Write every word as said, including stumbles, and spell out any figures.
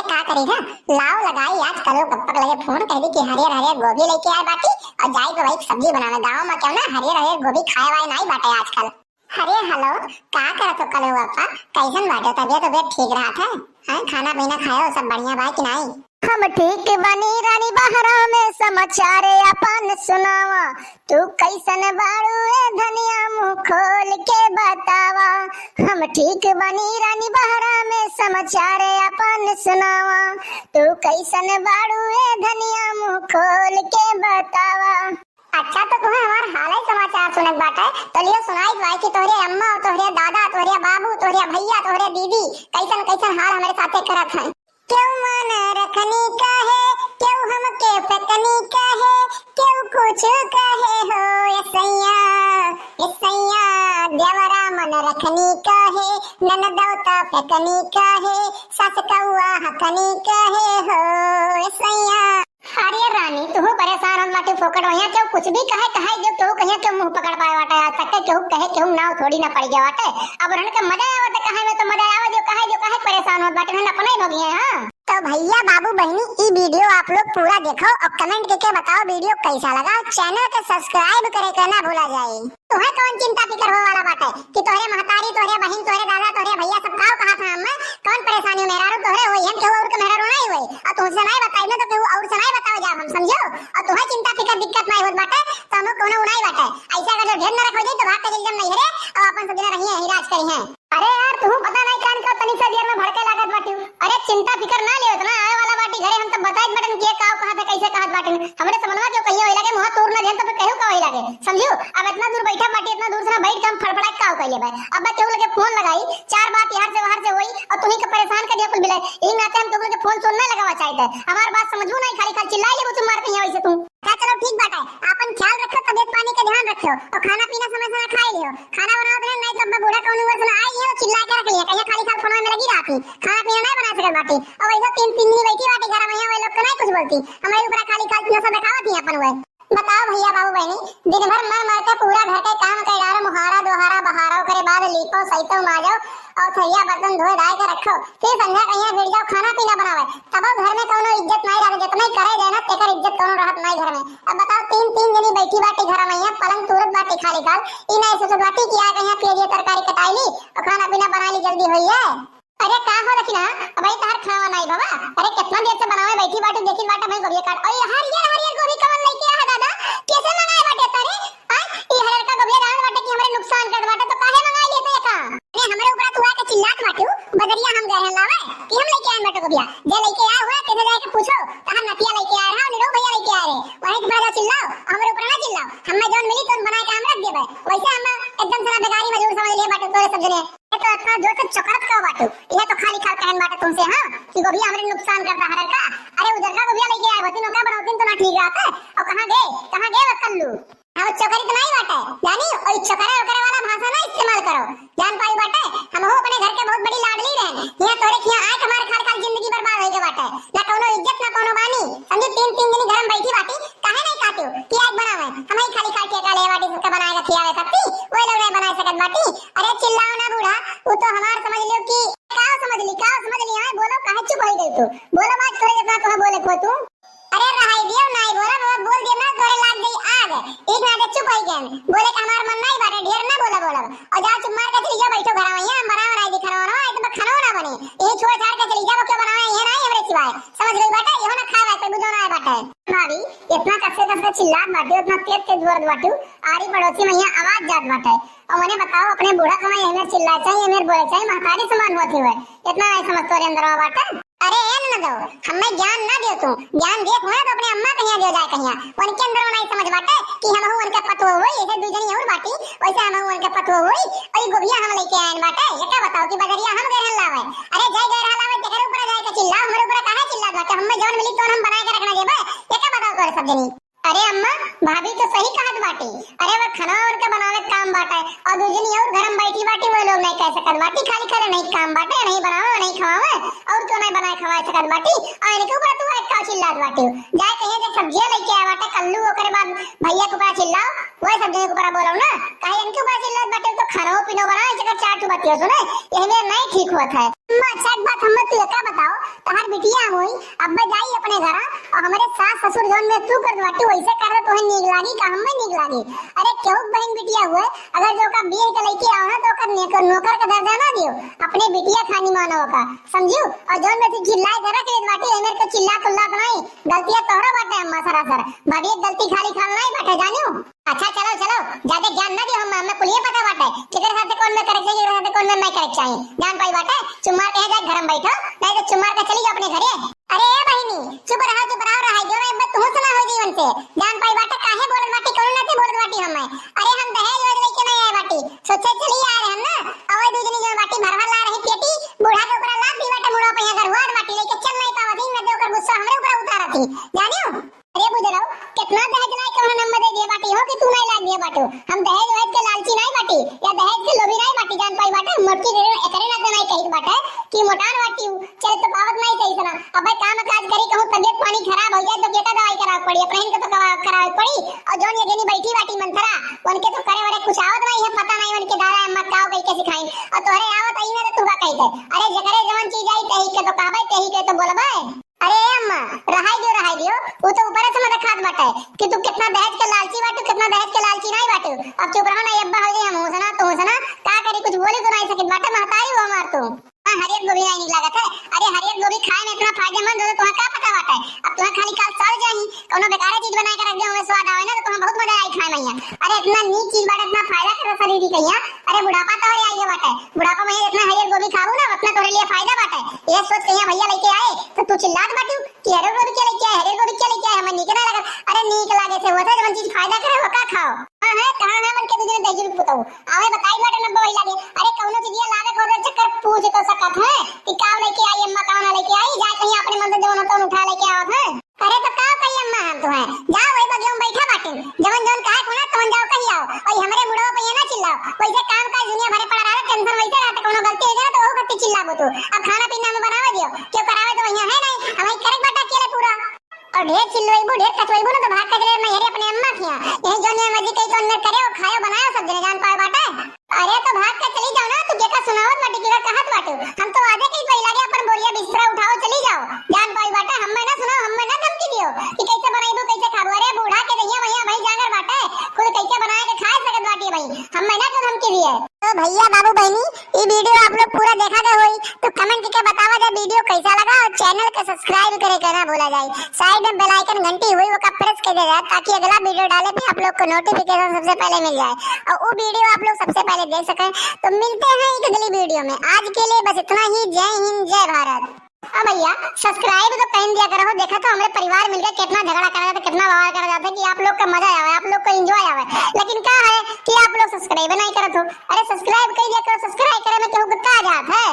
का करी ना, लाओ लगाई आज कलुआ के अप्पा के लगे फोन, कह दी कि हरियर हरियर गोभी लेके आए बाटी और जाई के वही सब्जी बनावे। गाँव में क्यों ना हरियर हरियर गोभी खाए वाए नाई बाटे आजकल। अरे हेलो, का करत हो कलुआ के अप्पा, कैसन बाटे, तबियत तबियत ठीक रहत है? हैं, खाना पीना खाए हो, सब बढ़िया बा कि नाई? हम ठीक बानी रानी बहरा में समाचार अपन सुनावा, तू कैसन बाड़ू ए धनिया मुँह खोल के बतावा। हम ठीक बानी रानी बहरा में समाचार अपन सुनावा, तू कैसन बाड़ू ए धनिया मुँह खोल के बतावा। अच्छा, तो तुम्हें हमार हाल ही समाचार सुनक बाटे, तो लियो सुनाई भाई कि तोहरे अम्मा और तोहरे दादा, तोहरे बाबू, तोहरे भैया, तोहरे दीदी कैसन कैसन हाल हमारे साथे करत हैं। क्यों मन रखनी का है, क्यों हमके फेंकनी का है, क्यों कुछ कहे हो ए सैया, ए सैया। देवरा मन रखनी का है, ननदौता फेंकनी का है, सास कौआ हथनी का है हो ए सैया। अरे रानी, तुहू परेशान होत बाटे फोकट, वहिया केहू कुछ भी कहे, कहे जो केहू कहिया केहू मुँह पकड़ पाए बाटे। आज तक केहू कहे केहू नाव थोड़ी ना पड़ गया बाटे। अब उन्हन के मजा आवे तो कहे में तो मजा आवे, जो कहे जो कहे परेशान होत बाटे, उन्हन अपने ही हो गए हैं। हाँ, तो भैया बाबू बहनी, ई वीडियो आप लोग पूरा देखो और कमेंट करके बताओ वीडियो कैसा लगा। चैनल के सब्सक्राइब करे के ना भूला जाए। तोहे कौन चिंता फिकर हो वाला बाटे कि तोहरे महतारी, तोहरे बहिन, तोहरे दादा, तोहरे भैया सब काव कहा था हमें? कौन परेशानी मेहरारू तोहरे होई, हम केहू और के मेहरारू नहीं होई। और तुमसे नहीं बताई ना तो केहू और से नहीं बतावे जाब हम, समझो? और तोहे चिंता फिकर दिक्कत नहीं होत बाटे तो हम कोनो नहीं बाटे। ऐसा अगर जो ढेर न रखो जाई तो भाग के चल जम नहीं हरे और अपन सब दिन रहिए यहीं राज करी हैं। अरे यार, तू पता नहीं कान का तनी सा देर में भड़के लागत बाटी। अरे चिंता फिकर ना लियो, इतना आवे वाला बाटी घरे, हम तो बताइत बाटन कि ये काव कहत है, कैसे कहत बाटन। हमरे समझवा क्यों कहिए वही लगे, मुँह तोड़ ना देन तो फिर कहियो का वही लगे, समझियो? अब इतना दूर बैठा बाटी, इतना दूर से ना बैठ के हम फड़फड़ा के काव कह लेबे। अब मैं केहू लगे फोन लगाई, चार बात यहाँ से वहाँ से होई और तुम्ही के परेशान कर दिया कुल मिले। यही नाते हम केहू लगे फोन सोन नहीं लगावा चाहिए थे। हमार बात समझू नहीं, खाली खाली चिल्लाई लेबू तू मार कहिया वैसे तू। अच्छा चलो ठीक बाटे, आपन ख्याल रखो, तबियत पानी के ध्यान रखो और खाना पीना समय से ना खाए लियो। खाना बनाओ देना, नहीं तो अब बूढ़ा कौन उम्र से ना आई है, चिल्ला के रख लिया, कहीं खाली खाल फोन में लगी रहती, खाना पीना नहीं बना सकत बाटी। और वैसे तीन, तीन दिन बैठी बाटी घर में, यहाँ वही लोग को नहीं कुछ बोलती, हमारे ऊपर खाली खाल नशा दिखावत ही अपन हुए। बताओ भैया बाबू बहनी, दिन भर मर मर के पूरा घर के काम कर डालो, मुहारा, दोहारा, बहारो, करे बाद लीपो, सैतो, माजो और थरिया बर्तन धोए धाए के रखो, फिर संझा कहिया फिर जाओ खाना पीना बनावे, तब घर में कौनो इज्जत नहीं रहे, जितना ही करे जाए ना, तेकर इज्जत कौनो रहत नहीं घर में। अब बताओ, तीन, तीन जनी बैठी बाटी घर में, यहाँ पलंग तूरत बाटी खाली खाल, ई नहीं सोचत बाटी कि आ कहिया पियजिया तरकारी कटाई ली और खाना पीना बना ली, जल्दी होई है। अरे का हो दखिना, अबही तहार खावा नाई बाबा। अरे कितना देर से बनावे बैठी बाटी, देखी बाटा भाई गोभी काट। अरे हरियर हरियर गोभी कवन लेके आ दादा, कैसे मंगाए बाटे तारे? आ ई हरियर का गोभी रान बाटे कि हमरे नुकसान कर बाटे, तो काहे मंगाए लिए तो का? अरे हमरे ऊपर तू आके चिल्लात बाटू, बजरिया हम गए हैं लावे कि हम लेके आए बाटे गोभिया। जे लेके आए हुए, किसे जाके पूछो, तहार नतिया लेके आए रहा, निरो भैया लेके आए रहे। वहीं के बड़ा चिल्लाओ, हमरे ऊपर ना चिल्लाओ। हमें जौन मिली तौन बनाए के हम रख देबे। वैसे हम एकदम से ना बेकारी मजूर समझ लिए बाटू तोरे सब जने। ये तो इतना जोर से चोकरत का बाटू? ये तो खाली खाल कहन बाटे तुमसे, हाँ, कि गोभिया हमरे नुकसान करता है का? अरे उधर का गोभिया लेके आए होती, नौका बनौती तो ना ठीक रहता। और कहाँ गए, कहाँ गए वो कल्लू? हाँ, वो चोकरी तो नहीं बाटे, जानी, और चोकरे ओकरे वाला भाषा ना इस्तेमाल करो, जान पाई बाटे। हम हो अपने घर के बहुत बड़ी लाडली रहन, यहाँ तोरे किया आए हमारे खाल खाल जिंदगी बर्बाद होई के बाटे, ना कोनो इज्जत ना कोनो बानी, समझी? तीन तीन दिन घर में बैठी बाटी, काहे नहीं खाती हो कि आज बनावे, हम ही खाली खाल ठेका ले बाटी, सबके बनाए के खियावे सकती, वो लोग नहीं बनाए सकत बाटी। अरे चिल्लाओ ना बूढ़ा, वो तो हमार समझ लियो कि का समझ ली, का समझ ली, हाँ, बोलो, काहे चुप हो गई तू? बोलो बात, थोड़े जितना तुम्हें बोले को तू। अरे रहाई दियो, नाई बोला बाबा, बोल दिया ना, तोरे लाग गई आग। एक ना दे चुप हो गए, बोले कि हमार मन नहीं बाटे, ढेर ना बोला, बोला। और जाओ चुप मार के चली जाओ, बैठो घर में, यहाँ हम बनावे नहीं दिखाना वाला, आज तो खाना ना बने, यही छोड़ छाड़ के चली जाओ, क्यों बनावे, ये नहीं हमरे सिवाय, समझ गई बाटे, ये ना खाए बाटे, बुझो ना बाटे। भाभी, इतना कस के कस के चिल्लात बाटू, इतना तेज तेज बोलत बाटू, आरी पड़ोसी में यहाँ आवाज जात बाटे। और मने बताओ, अपने बूढ़ा को मैं एहमेर चिल्ला चाहिए, एहमेर बोले चाहिए, महतारी समान होती हुए, इतना नहीं समझ तोरे अंदर में बाटे। अरे ए ननदो, हमें ज्ञान ना दियो तू, ज्ञान दिए हुए तो अपने अम्मा कहिया दियो जाए कहिया, उनके अंदर में नहीं समझ बाटे कि हम हूँ उनके पतोह हुई, ऐसे दू जनी और बाटी, वैसे हम हूँ उनके पतोह हुई, और ये गोभिया हम लेके आए बाटे, ये क्या बताओ कि बजरिया हम गए लावे। अरे जाए गए लावे, तेरे ऊपर जाए के चिल्ला, हमारे ऊपर काहे चिल्ला बाटे, हमें जौन मिली तो हम बना के रखना जेबे, ये क्या बताओ तोरे सब जनी। अरे अम्मा, भाभी तो सही कहत बाटी। अरे वो खाना उनके बनावे के काम बाटे और दू जनी और घर में बैठी बाटी, वो लोग नहीं कह सकत बाटी, खाली खाली नहीं काम बाटे, नहीं बनावे, नहीं खवावे, और क्यों नहीं बनाए खवाए सकत बाटी? और इनके ऊपर तू एक का चिल्लात बाटी। जाए कहिए जे सब्जियां लेके आए बाटे कल्लू, ओकरे बाद भैया के ऊपर चिल्लाओ, वही सब जने के ऊपर बोलो ना, कहे इनके ऊपर चिल्लात बाटे तो खाना पीना बनाओ, इस जगह चार ठो बतिया सुने, यही में नहीं ठीक होत है। अम्मा, अच्छा एक बात हमें तू ये का बताओ, तहार बिटिया अब मैं जाई अपने घरा, और हमरे सास ससुर जौन में तू करत बाटी, वैसे करत तोहे नीक लागी का हमें नीक लागी? अरे केहू के बहिन बिटिया हुए, अगर जो का बियाह के लइके आओ ना, तो ओकर नेक-, नौकर का दर्जा ना दियो, अपने बिटिया खानी मानो का, समझियो? और जौन में तू चिल्लाए के रख लेत बाटी, एमेर के चिल्लात उल्लात नहीं, गलतियाँ तोहरो बाटे अम्मा सरासर, भाभी एक गलती खाली खाल नहीं बाटे, जानियो? अच्छा चलो चलो, ज्यादा ज्ञान ना दियो, हम, हमें कुलिये पता बाटे, केकरे साथे कौन में करे के चाहिए, केकरे साथे कौन में नहीं करे के चाहिए। जान पाई बाटे, चुप मार के यहाँ जाके घर में बैठो, नहीं तो चुप मार के चली जाओ अपने घरे। अरे ए बहिनी, चुप रहो, चुप रहो, रहाई दियो, मैं तुहू से ना हो जीवन से। जान पाई बाटे, काहे बोलत बाटी, कौन नाते बोलत बाटी हमें? अरे हम दहेज वहेज लेके नहीं आए बाटी, सोचे चली आ रहे हम ना, अवै दू जनी जौन बाटी भर भर ला रही पेटी, बूढ़ा के ऊपर लाद दी बाटे, मुड़वा पे यहाँ गरुआ बाटी लेके चल नहीं पावत ही, मैं देव कर गुस्सा हमरे ऊपर उतारत ही, जानियो? अरे बुझलो, कितना दहेज लाए के उन्हें नंबर दे दिए बाटी हो कि तू नहीं लाग दिए बाटू। हम दहेज वहेज के लालची नहीं बाटी या दहेज के लोभी नहीं बाटी, जान पाई बाटे। मोटकी रे एकरे नाते नहीं कही बाटे कि मोटान बाटी हूँ, चले तो पावत नहीं सही सना। अब भाई काम काज करी कहूँ तबियत पानी खराब हो जाए तो केका दवाई करावे पड़ी, अपने इनके तो कवा-, करावे पड़ी। और जौन ये जनी बैठी बाटी मंथरा, उनके तो करे वरे कुछ आवत नहीं है, पता नहीं उनके दादा अम्मा का कही के सिखाई। और तोहरे आवत आई ना तो तू का कही थे? अरे जकरे जवन चीज आई तही के तो कहबे, तही के तो बोलबे। अरे ए अम्मा, रहाई दियो, रहाई दियो। वो तो ऊपर से मत खात बाटे कि तू कितना दहेज के लालची बाटू, कितना दहेज के लालची नहीं बाटू। अब चुप रहो ना, ये अब्बा हो जाए, हम हुसना, तू हुसना, का करी, कुछ बोली तो नहीं सकित बाटे, महतारी वो हमार तू। हाँ, हरियर गोभी नहीं नीक लागत है। अरे हरियर गोभी खाए में इतना फायदेमंद हो तो तुम्हें का पता बाटे। अब तुम्हें खाली काल सड़ जाही, कौनो बेकारे चीज बना के रख दे, हमें स्वाद आवे ना तो तुम्हें बहुत मजा आई खाए में। अरे इतना नीक चीज बाटे, इतना फायदा करे शरीर की कहिया। अरे बुढ़ापा तो हरे आई है बाटे, बुढ़ापा में इतना हरियर गोभी खाबू ना, उतना तोरे लिए फायदा बाटे। ये सोच के यहाँ भैया लेके आए तो तू चिल्लात बाटू कि हरियर गोभी क्या लेके आए, हरियर गोभी क्या लेके आए, हमें नीक ना लगा। अरे नीक लागे से होता है जवन चीज फायदा करे वो का खाओ। हाँ है, कहाँ है मन के दूध में दही बताओ। आवे बताई बाटे नब्बे वही लागे। अरे कौनो चीज ये लावे को चक्कर पूछ तो सकत है कि का लेके आई अम्मा, का ना लेके आई, जाए कहीं अपने मन से जवन होता उठा लेके आवत है। अरे तो का कही अम्मा हम तुम्हें, जाओ वही बगिया में बैठा बाटे, जवन जवन कहे को ना तवन जाओ कही आओ, और हमरे मुड़वा पे ये ना चिल्लाओ, वैसे काम काज दुनिया भरे पड़ा रहा, टेंशन वैसे रहते, कोनो गलती हो जाए तो वो गलती चिल्लाबो तू। अब खाना पीना हम बनावे दियो, क्यों करावे तो वहीं है नहीं, हम ही करे बाटा अकेले पूरा। और ढेर चिल्लवाइबू, ढेर कचवाइबू ना तो भाग के चले नैहरे अपने अम्मा के यहाँ। यही जौन ये मर्जी कही तो अंदर करे, वो खायो बनायो सब जने जान पाए बाटे। अरे तो भाग के चली जाओ ना, तू केका सुनावत बाटी, केका कहत बाटू। हम तो आजे कही पहला के अपन बोरिया बिस्तरा उठाओ चली जाओ, जान पाई बाटे। हमें ना सुनाओ, हमें ना धमकी दियो कि कैसे बनाइबू, कैसे खाबू। अरे बूढ़ा के दहिया भैया भाई जांगर बाटे, खुद कैसे बना के खा सकत बाटी भाई, हमें ना क्यों धमकी दिए। तो भैया बाबू बहनी, ई वीडियो आप लोग पूरा देखा गए होई, तो कमेंट करके बतावा जाए वीडियो कैसा लगा और चैनल के सब्सक्राइब करे के ना भूला जाए। साइड में बेल आइकन घंटी हुई, ओका प्रेस कर दे जाए, ताकि अगला वीडियो डाले पे आप लोग को नोटिफिकेशन सबसे पहले मिल जाए और वो वीडियो आप लोग सबसे पहले देख सकें। तो मिलते हैं एक अगली वीडियो में, आज के लिए बस इतना ही। जय हिंद, जय भारत। हाँ भैया, सब्सक्राइब तो कर दिया करो, देखा तो हमरे परिवार मिलके कितना झगड़ा करा जाता, कितना बवाल करा जाता है कि आप लोग का मजा आवे, आप लोग को एंजॉय आवे, लेकिन का है कि आप लोग सब्सक्राइब नहीं करत हो। अरे सब्सक्राइब कर दिया करो, सब्सक्राइब करे में केहू का जात है।